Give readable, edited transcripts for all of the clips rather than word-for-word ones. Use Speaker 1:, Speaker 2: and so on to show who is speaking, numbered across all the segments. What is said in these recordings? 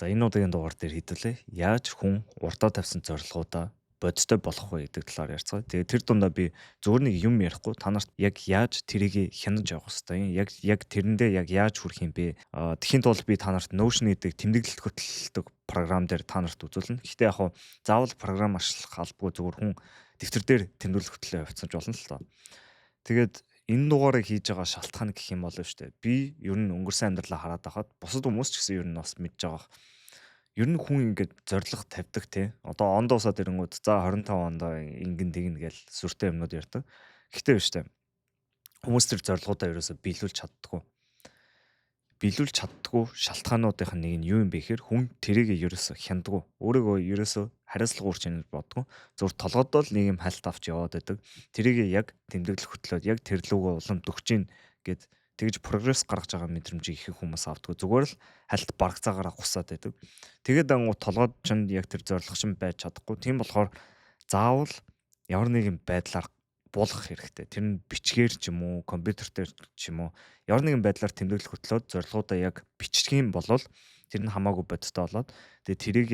Speaker 1: За, энэ удаагийн дугаар дээр хэдүүлээ. Яаж хүн урдаа тавьсан зорилгоудаа бодиттой болох вэ гэдэг талаар ярьцгаая. Тэгээд тэр дундаа би зөвхөн нэг юм ярихгүй, та нарт яг яаж тэрийг хянаж явах хэвтэй юм. Яг тэрэндээ яг яаж хүрэх юм бэ? Тэхийн тулд би та нарт Notion гэдэг тэмдэглэлт хөтэлдэг програм дээр та нарт үзүүлнэ. Гэхдээ яг хуу заавал програм ашиглах албагүй, зөвхөн хүн дэвтэр дээр тэмдэглэл хөтлөө явуулсан ч болно л доо. Тэгээд энэ дугаарыг хийж байгаа шалтгаан гэх юм бол шүү дээ. Би ер нь өнгөрсөн амьдралаа хараад байхад бусад хүмүүс ч гэсэн ер нь бас мэдж байгаа. Ер нь хүн ингээд зорилго тавьдаг, те. Одоо он дуусаад ирэнгүүт за 25 онд ингэн тэгнэ гээл сүртэй юмнууд ярьдаг. Гэхдээ биш те. Хүмүүс тэр зорилгоудаа ерөөсө биелүүлж чаддаггүй. Биелүүлж чаддаггүй шалтгаануудын нэг нь юу юм бэ гэхээр хүн тэрийг ерөөсө хяндаггүй. Өөрийгөө ерөөсө хариуцлага үүрч юм боддоггүй. Зүгээр толгойдоо л нэг юм хальт авч яваад байдаг. Тэрийг яг тэмдэглэл хөтлөөд яг тэр лүүгээ улам дөхөж гин гэд тэгж прогресс гаргаж байгаа мэдрэмжийг их хүмүүс авдаггүй. Зүгээр л хальт бараг цаагаараа гусаад байдаг. Тэгээд ангуу толгойд чинь яг тэр зорилго чинь байж чадахгүй. Тийм болохоор заавал ямар нэгэн байдлаар буулгах хэрэгтэй. Тэр нь бичгээр ч юм уу, компьютер дээр ч юм уу, ямар нэгэн байдлаар тэмдэглэл хөтлөөд зорилгоудаа яг биччих юм бол тэр нь хамаагүй бодиттой болоод, тэгээд тэрийг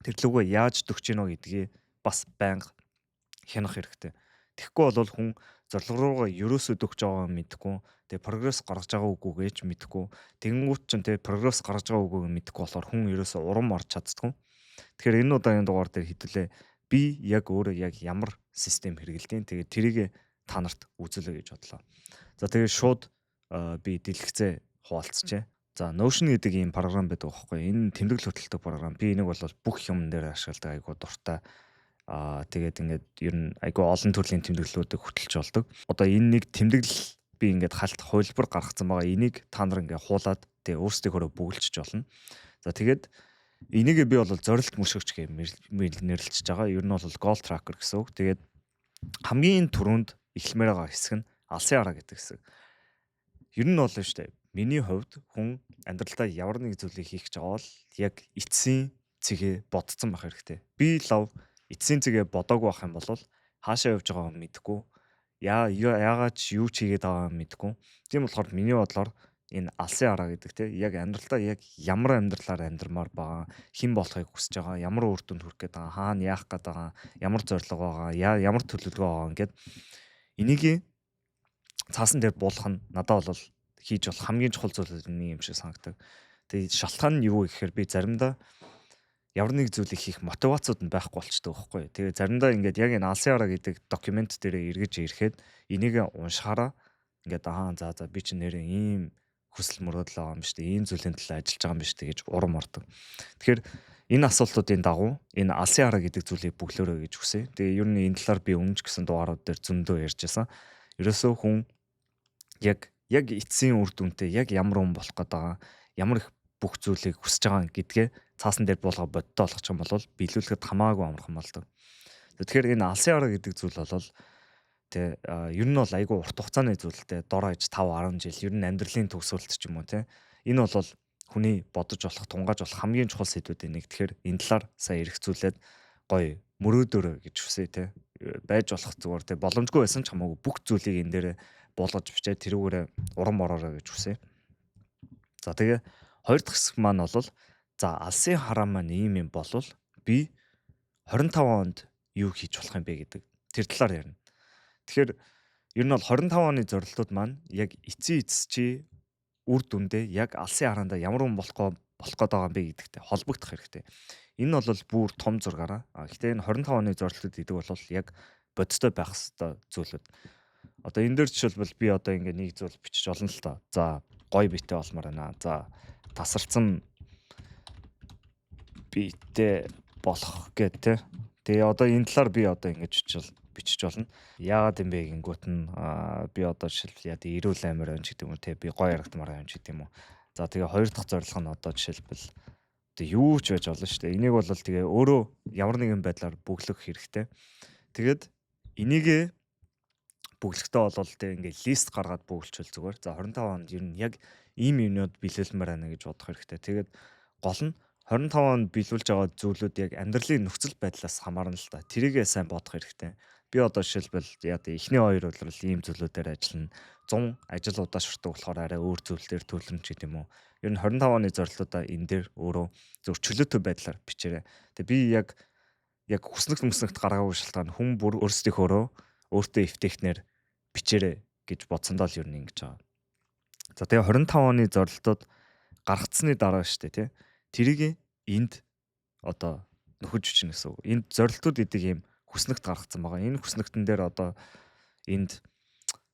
Speaker 1: тэр лүүгээ яаж дөхөж гинөө гэдгийг бас байнга хянах хэрэгтэй. Тэгэхгүй бол хүн зорилго руугаа ерөөсөө дөхөж байгааг мэдэхгүй, тэгээ прогресс гаргаж байгаа үгүйгээ ч мэдэхгүй. Тэгэнгүүт чинь тэгээ прогресс гаргаж байгаа үгүйг мэдэхгүй болохоор хүн ерөөсөө урам орж чаддаггүй. Тэгэхээр энэ удаагийн дугаар дээр хэдүүлээ би яг өөрөө яг ямар систем хэрэглэдэг. Тэгээд тэрийг та нарт үзүүлээ гэж бодлоо. За, тэгээд шууд би дэлгэцээ хуваалцжээ. За, Notion гэдэг ийм програм байдаг байхгүй. Энэ тэмдэглэл хөтэлдэг програм. Би энийг бол бүх юм дээр ашигладаг, айгуу дуртай. Тэгээд ингээд ер нь айгүй олон төрлийн тэмдэглэлүүдийг хөтэлж болдог. Одоо энэ нэг тэмдэглэл би ингээд халт хувилбар гаргацсан байгаа. Энийг та нар ингээд хуулаад тэгээ өөрсдийнхөөрөө бүгэлжиж болно. За, тэгээд энийг би бол зорилт мөшөгч гэж нэрлэлж байгаа. Ер нь бол goal tracker гэсэн үг. Тэгээд хамгийн түрүүнд эхлэмээр байгаа хэсэг нь алсын хараа гэдэг хэсэг. Ер нь бол шүү дээ. Миний хувьд хүн амьдралдаа ямар нэг зүйлийг хийх гэж байгаа бол яг эцсийн цэгээ бодцсон байх хэрэгтэй. Би лав эцсийн цэгээ бодоогүй байх юм бол хаашаа явж байгааг мэдэхгүй. Яагаад ч юу ч хийгээд байгааг мэдэхгүй. Тийм болохоор миний бодлоор энэ алсын хараа гэдэг, те, яг амьдралдаа яг ямар амьдралаар амьдрмаар байгаа, хэн болохыг хүсэж байгаа, ямар үр дүнд хүрэх гээд байгаа, хаана яах гээд байгаа, ямар зорилго байгаа, ямар төлөвлөгөө байгаа ингээд энийг цаасан дээр буулгах нь надад бол хийж болох хамгийн чухал зүйлүүдийн нэг юм шиг санагдаг. Тэгээд шалтгаан нь юу гэхээр би заримдаа ямар нэг зүйлийг хийх мотивацууд нь байхгүй болчдөг байхгүй. Тэгээ заримдаа ингээд яг энэ алсын хараа гэдэг document дээр эргэж ирэхэд энийг уншихаараа ингээд аа, за, би чинь нэрээ ийм хүсэл мөрөөдөл байгаа юм шүү дээ. Ийм зүйлийн төлөө ажиллаж байгаа юм биш үү гэж урам ордог. Тэгэхээр энэ асуултуудын дагуу энэ алсын хараа гэдэг зүйлийг бөглөөрэй гэж хүсье. Тэгээ ер нь энэ талаар би өмнө ч гэсэн дугаарууд дээр зөндөө ярьж байсан. Ерөөсөө хүн яг эцсийн үр дүнтэй яг ямар хүн болох гээд байгаа, ямар их бүх зүйлийг хүсэж байгаа гэдгээ цаасан дээр буулга бодиттой болгочих юм бол биелүүлэхэд хамаагүй амархан болдог. Тэгэхээр энэ алсын хараа гэдэг зүйл бол тэ ер нь бол айгүй урт хугацааны зүйлтэй, дор хаяж 5 10 жил, ер нь амьдралын төгсгөлт ч юм уу, тэ. Энэ бол хүний бодож болох, тунгааж болох хамгийн чухал сэдвүүдийн нэг. Тэгэхээр энэ талаар сайн эргцүүлээд гоё мөрөөдөөрэй гэж хүсье, тэ. Байж болох зүгээр, тэ, боломжгүй байсан ч хамаагүй бүх зүйлийг энэ дээр буулгаж бичээд тэрүүгээрээ урам ороорой гэж хүсье. За, тэгээ хоёр дахь хэсэг маань бол за, алсын хараа маань ийм юм болвол би 25 онд юу хийж болох юм бэ гэдэг тэр талаар ярина. Тэгэхээр ер нь бол 25 оны зорилтууд маань яг эцсийн эцэс чи үр дүндээ яг алсын хараандаа ямар хүн болох гээд байгаа юм бэ гэдэгтэй холбогдох хэрэгтэй. Энэ бол бүр том зургаараа. Гэхдээ энэ 25 оны зорилтууд гэдэг бол яг бодиттой байх ёстой зүйлүүд. Одоо энэ дээр жишээлбэл би одоо ингээ нэг зүйл бичиж болно л доо. За, гоё биетэй болмоор байна. За, тасарсан биетэй болох гэт, те. Тэгээ одоо энэ талаар би одоо ингэж бичиж болно. Яагаад юм бэ гингүүт нь би одоо жишээлбэл яа эрүүл аймаар байна ч гэдэг юм уу, те, би гоё харагдмаар байна ч гэдэг юм уу. За, тэгээ хоёр дахь зорилго нь одоо жишээлбэл одоо юу ч байж болно шүү дээ. Энийг бол тэгээ өөрөө ямар нэгэн байдлаар бөглөх хэрэгтэй. Тэгээд энийгээ бөглөхтэй бол тэг ингээ list гаргаад бөглөчвөл зүгээр. За, 25 онд ер нь яг ийм юмнууд биелүүлмээр байна гэж бодох хэрэгтэй. Тэгээд гол нь 25 онд биелүүлж байгаа зүйлүүд яг амьдралын нөхцөл байдлаас хамаарна л та. Тэрийгээ сайн бодох хэрэгтэй. Би одоо жишээлбэл яа тэ эхний хоёр улирал ийм зүйлүүдээр ажиллана. 100 ажил удаашрдаг болохоор арай өөр зүйл дээр төвлөрнө ч гэдэм үү. Ер нь 25 оны зорилтуудаа энэ дээр өөрөө зөв чөлөөтэй байдлаар бичээрэй. Тэгээ би яг хүснэгт мөснөгт гаргаагүй шалтгаан хүн бүр өөрсдийнхөөрөө өөртөө эвтэйхнээр бичээрэй гэж бодсондоо л ер нь ингэж байгаа. За, тэгээ 25 оны зорилтууд гаргацсны дараа шүү дээ, тий. Тэрийг энд одоо нөхөж бичнэ гэсэн үг. Энд зорилтууд гэдэг ийм хүснэгт гаргацсан байгаа. Энэ хүснэгтэн дээр одоо энд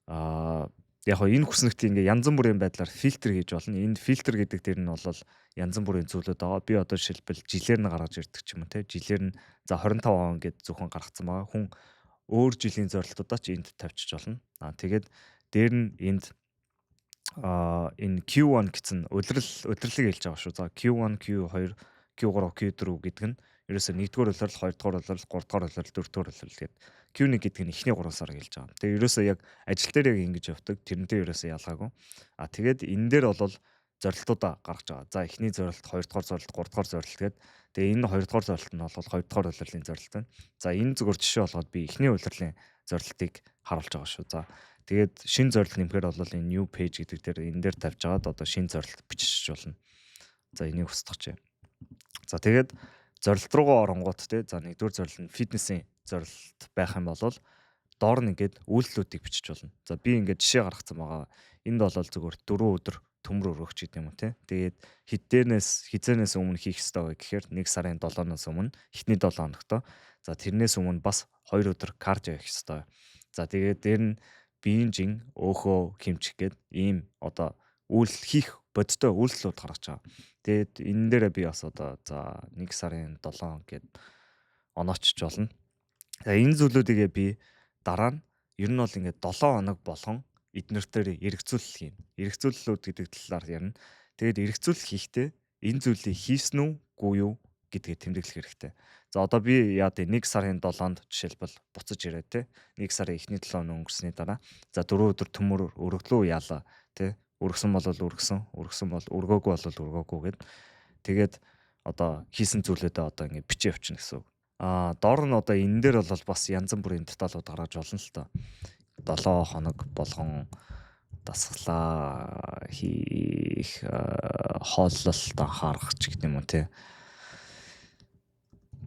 Speaker 1: яг хоо энэ хүснэгтийг ингээ янз бүрийн байдлаар фильтр хийж болно. Энд фильтр гэдэг дээр нь бол янз бүрийн зүйлүүд байгаа. Би одоо жишээлбэл жилээр нь гаргаж ирдэг ч юм уу, те. Жилээр нь за 25 он гэд зөвхөн гаргацсан байгаа. Хүн өөр жилийн зорилтуудаа ч энд тавьчих болно. Тэгээд дээр нь энд энэ Q1 гэсэн улирал, улирлыг хэлж байгаа шүү. За, Q1, Q2, Q3, Q4 гэдэг нь ерөөсөө 1-р улирал, 2-р улирал, 3-р улирал, 4-р улирал гэдэг. Q1 гэдэг нь эхний 3 сар хэлж байгаа. Тэгээ ерөөсөө яг ажил дээр яг ингэж явдаг. Тэрнтэй ерөөсөө ялгаагүй. Тэгээд энэ дээр бол зорилтуудаа гаргаж байгаа. За, эхний зорилт, хоёрдугаар зорилт, гуравдугаар зорилт гээд, тэгээ энэ хоёрдугаар зорилт нь бол хоёрдугаар улирлын зорилт байна. За, энэ зүгээр жишээ болгоод би эхний улирлын зорилтыг харуулж байгаа шүү. За, тэгээд шинэ зорилт нэмэхээр бол энэ new page гэдэг дээр, энэ дээр тавьж агаад одоо шинэ зорилт бичиж болно. За, энийг устгах. За, тэгээд зорилт руугаа оронгууд, те, за, нэгдүгээр зорилт нь фитнесийн зорилт байх юм бол доор нь ингээд үйлдэлүүдийг бичиж болно. За, би ингээд жишээ гаргацсан байгаа. Энд бол зөвхөн 4 өдөр төмөр өргөх ч гэдэг юм уу, те. Тэгээд хэд дээрнээс хизээнээс өмнө хийх ёстой вэ гэхээр 1 сарын 7-оос өмнө, эхний 7 хоногт. За, тэрнээс өмнө бас 2 өдөр кардио хийх ёстой. За, тэгээд дээр нь биеийн жин өөхөө хэмжих гээд ийм одоо үйл хийх бодтой үйлдэлүүд гаргаж байгаа. Тэгээд энэ дээрээ би бас одоо за 1 сарын 7 гээд оноочч болно. За, энэ зүйлүүдийгээ би дараа нь ер нь бол ингээд 7 хоног болгон эднэр дээр эргцүүлэл хийн. Эргцүүллүүд гэдэг талаар ярина. Тэгээд эргцүүлэл хийхдээ энэ зүйлийг хийсэн үү, үгүй юу гэдгээ тэмдэглэх хэрэгтэй. За, одоо би яа тэ 1 сарын 7-нд жишээлбэл буцаж ирээд, те, 1 сарын эхний 7 хоног өнгөрсний дараа за 4 өдөр төмөр өргөлөө яалаа, те, өргөсөн бол өргөсөн, өргөсөн бол өргөөгүй бол өргөөгүй гэд, тэгээд одоо хийсэн зүйлүүдээ одоо ингэ бичиж явчихна гэсэн үг. Доор нь одоо энэ дээр бол бас янз бүрийн деталууд гаргаж болно л доо. 7 хоног болгон дасгалаа хийх, хооллолт анхаарах ч гэдэг юм уу, те.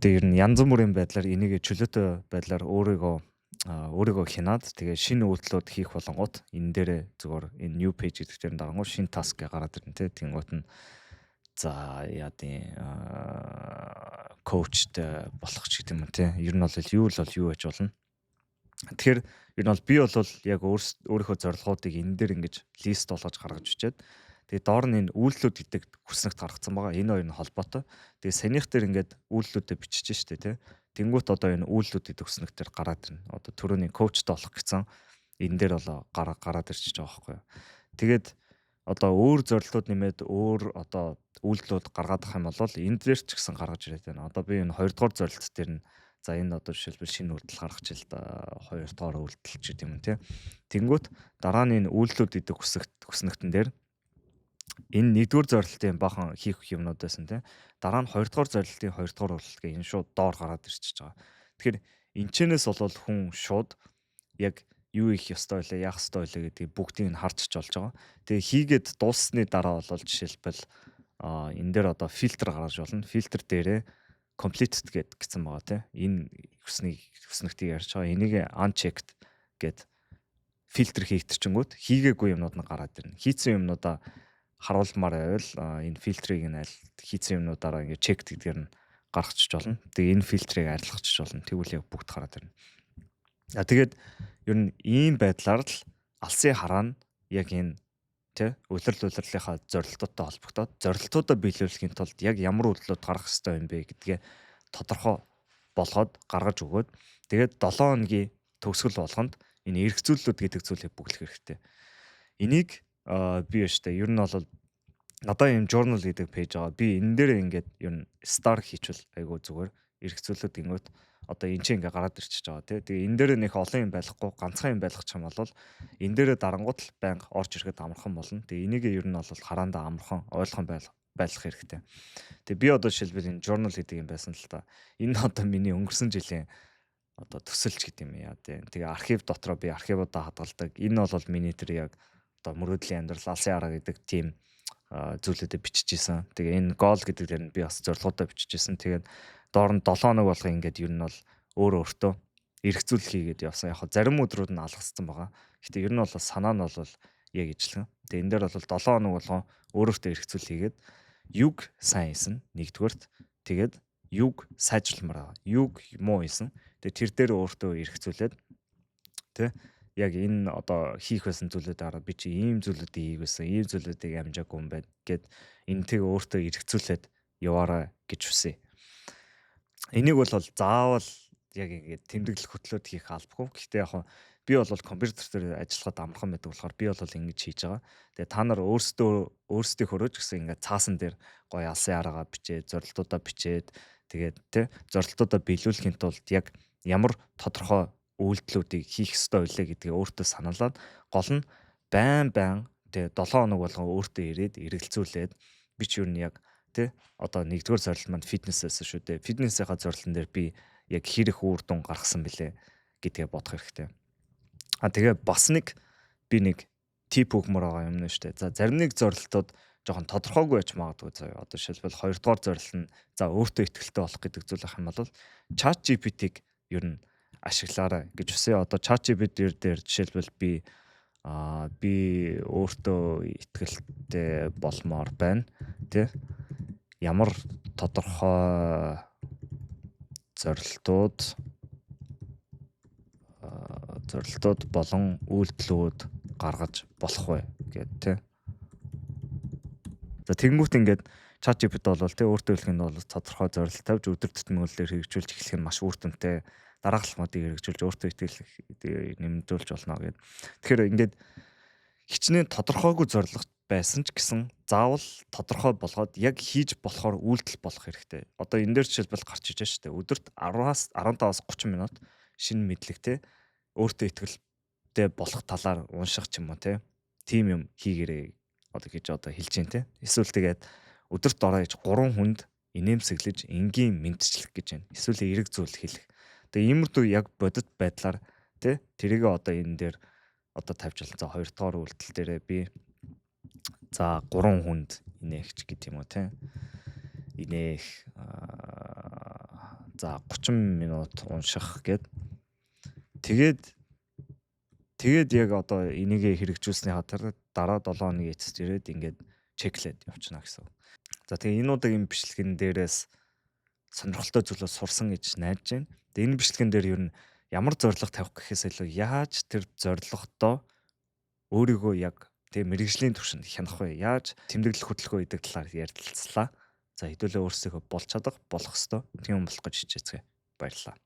Speaker 1: Тэр нь янз бүрийн байдлаар энийг чөлөөтэй байдлаар өөрийгөө хянаад, тэгээ шинэ үйлдэлүүд хийх болонгууд энэ дээрээ зүгээр энэ new page гэдэг дээр дарангууд шинэ task гараад ирнэ, те. Тэнгуут нь за яа дийн коучтой болох ч гэдэг юм уу, те. Ер нь бол юу л бол юу байж болно. Тэгэхээр ер нь бол би бол яг өөрийнхөө зорилгоудыг энэ дээр ингэж list болгож гаргаж бичээд, тэгээ доор нь энэ үйлдэлүүд гэдэг хүснэгт гаргацсан байгаа. Энэ хоёр нь холбоотой. Тэгээ саяных дээр ингээд үйлдэлүүдэд бичиж штэ, тий. Тэнгүүт одоо энэ үйлдэлүүд гэдэг хүснэгт дээр гараад ирнэ. Одоо түрүүний коучтой болох гэсэн энэ дээр болоо гараад ирчихэж байгаа байхгүй юу. Тэгээд одоо өөр зорилтууд нэмээд өөр одоо үйлдэлүүд гаргаад ах юм бол энэ дээр ч гэсэн гаргаж ирээд байна. Одоо би энэ хоёрдугаар зорилт дээр нь за энэ одоо жишээлбэл шинэ үйлдэл гаргах жил да, хоёрдугаар үйлдэл ч гэдэг юм, тий. Тэнгүүт дараа нь энэ үйлдэлүүд гэдэг хүснэгтэн дээр энэ нэгдүгээр зорилтын бахан хийх юмнууд байсан, тий. Дараа нь хоёрдугаар зорилтын хоёрдугаар үйлдэл гэх энэ шууд доор гараад ирчихэж байгаа. Тэгэхээр энчэнээс бол хүн шууд яг юу хийх ёстой вэ, яах ёстой вэ гэдгийг бүгдийг нь харж ч болж байгаа. Тэгээ хийгээд дууссаны дараа бол жишээлбэл энэ дээр одоо фильтр гаргаж болно. Фильтр дээрээ completed гэд гэсэн байгаа, тий. Энэ хүснийг хүснэгтийг ярьж байгаа. Энийг unchecked гэд фильтр хийгдчихэнгүүт хийгээгүй юмнууд нь гараад ирнэ. Хийцэн юмнуудаа харуулмаар байвал энэ фильтрийг нь аль хийцэн юмнуудаараа ингээд checked гэдгээр нь гаргачих болно. Тэгээ энэ фильтрийг арилгачих болно. Тэгвэл яг бүгд гараад ирнэ. За, тэгээд ер нь ийм байдлаар л алсын хараа нь яг энэ, тэ, улирал улирлынхаа зорилтуудтай холбогдоод зорилтуудаа биелүүлэхийн тулд яг ямар үйлдэлүүд гаргах ёстой юм бэ гэдгээ тодорхой болгоод гаргаж өгөөд, тэгээд 7 хоногийн төгсгөл болгонд энэ эргцүүллүүд гэдэг зүйлийг бүглэх хэрэгтэй. Энийг би штэ ер нь бол надаа ийм journal гэдэг page байгаа. Би энэ дээр ингээд ер нь star хийчихвэл айгүй зүгээр. Эргцүүлээд гингүүт одоо энэ чинь ингээ гараад ирчихэж байгаа, тий. Тэгээ энэ дээр нэх олон юм байхгүй, ганцхан юм байлгачих юм бол энэ дээрээ дарангууд л байнга орж ирэхэд амархан болно. Тэгээ энийг ер нь бол хараандаа амархан ойлгохон байлгах хэрэгтэй. Тэгээ би одоо жишээлбэл энэ journal гэдэг юм байсан л та. Энэ одоо миний өнгөрсөн жилийн одоо төсөлж гэдэг юм яа тий. Тэгээ архив дотроо би архивуудаа хадгалдаг. Энэ бол миний тэр яг одоо мөрөөдлийн амьдрал, алсын арга гэдэг тийм зүйлүүдэд биччихсэн. Тэгээ энэ goal гэдэг дээр нь би бас зорилгоудаа биччихсэн. Тэгээд доор нь 7 хоног болго ингээд ер нь бол өөрөө өөртөө эргцүүлэх хийгээд явсан. Яг зарим өдрүүд нь алгассан байгаа. Гэхдээ ер нь бол санаа нь бол яг ижилхэн. Тэгээ энэ дээр бол 7 хоног болгон өөр өөртөө эргцүүлэх хийгээд юг сайн хийсэн нэгдүгээрт, тэгээд юг сайжруулмаар байгаа. Юг муу хийсэн. Тэгээ тэр дээр өөртөө эргцүүлээд тэ яг энэ одоо хийх байсан зүйлүүд араа би чи ийм зүйлүүдийг хийх байсан, ийм зүйлүүдийг амжаагүй юм байна гэд энтэйг өөртөө эргцүүлээд яваарай гэж хүсье. Энийг бол заавал яг ингээд тэмдэглэх хөтлөөд хийх албагүй. Гэхдээ яг би бол компьютер дээр ажиллахад амархан байдаг болохоор би бол ингэж хийж байгаа. Тэгээ та нар өөрсдөө өөрсдийнхөө ч гэсэн ингээд цаасан дээр гоё алсын аргаа бичээд, зорилтуудаа бичээд, тэгээд тэ зорилтуудаа биелүүлэхийн тулд яг ямар тодорхой үйлдэлүүдийг хийх ёстой билээ гэдгийг өөртөө санаалаад, гол нь байн байн тэгээ 7 хоног болгон өөртөө ирээд эргэлзүүлээд, би ч юу нь яг тэ одоо нэгдүгээр зорилт маань фитнес байсан шүү дээ. Фитнесийнхаа зорилтон дээр би яг хэр их үр дүн гаргасан бilé гэдгээ бодох хэрэгтэй. А тэгээ бас нэг би нэг tip өгмөр байгаа юм нь шүү дээ. За, зарим нэг зорилтууд жоохон тодорхойгүй байж магадгүй заяа. Одоо жишээлбэл, хоёрдугаар зорилт нь за өөртөө итгэлтэй болох гэдэг зүйл ах юм бол Chat GPT-г ер нь ашиглаарай гэж хүсье. Одоо Chat GPT дээр жишээлбэл би өөртөө итгэлтэй болмоор байна тий. Ямар тодорхой зорилтууд болон үйлдэлүүд гаргаж болох вэ гэд тий. За, тэгэнгүүт ингээд ChatGPT бол тий өөртөө хэлэх нь бол тодорхой зорилт тавьж өдөр тутмын үйлдэлээр хэрэгжүүлж эхлэх нь маш үр дүнтэй, дараах алхмуудыг хэрэгжүүлж өөртөө итгэл нэмэгдүүлж болно гэд. Тэгэхээр ингээд хичнээн тодорхойгүй зорилго байсан ч гэсэн заавал тодорхой болгоод яг хийж болохоор үйлдэл болох хэрэгтэй. Одоо энэ дээр жишээлбэл гарч иж шүү дээ. Өдөрт 10-аас 15-аас 30 минут шинэ мэдлэгтэй, өөртөө итгэлтэй болох талаар унших ч юм уу те. Тим юм хийгэрээ одоо гэж одоо хэлж байна те. Эсвэл тэгээд өдөрт ороо гэж 3 хүнд инээмсэглэж энгийн мэндчлэх гэж байна. Эсвэл эерэг зүйл хэлэх. Тэгээ иймэрдүү яг бодит байдлаар те тэрийг одоо энэ дээр одоо тавьж болно. За, хоёр дахь үйлдэл дээрээ би за 3 хүнд инээгч гэдэг юм уу те. Инээх, за 30 минут унших гэд. Тэгээд яг одоо энийгээ хэрэгжүүлсний хатар дараа 7 хоногийн эцэст ирээд ингээд check лээд явчихна гэсэн. За, тэгээ энэ удаагийн бичлэгэн дээрээс сонирхолтой зүйлөө сурсан гэж найдаж байна. Тэгээ энэ бичлэгэн дээр ер нь ямар зорилго тавих гэхээс илүү яаж тэр зорилгодоо өөрийгөө яг тэгээ мэргэжлийн түвшинд хянах вэ? Яаж тэмдэглэх хөдөлгөөн гэдэг талаар ярилцлаа. За, хэдүүлээ өөрсдийгөө болж чадах, болох ёстой. Тийм болох гэж хичээцгээе. Баярлалаа.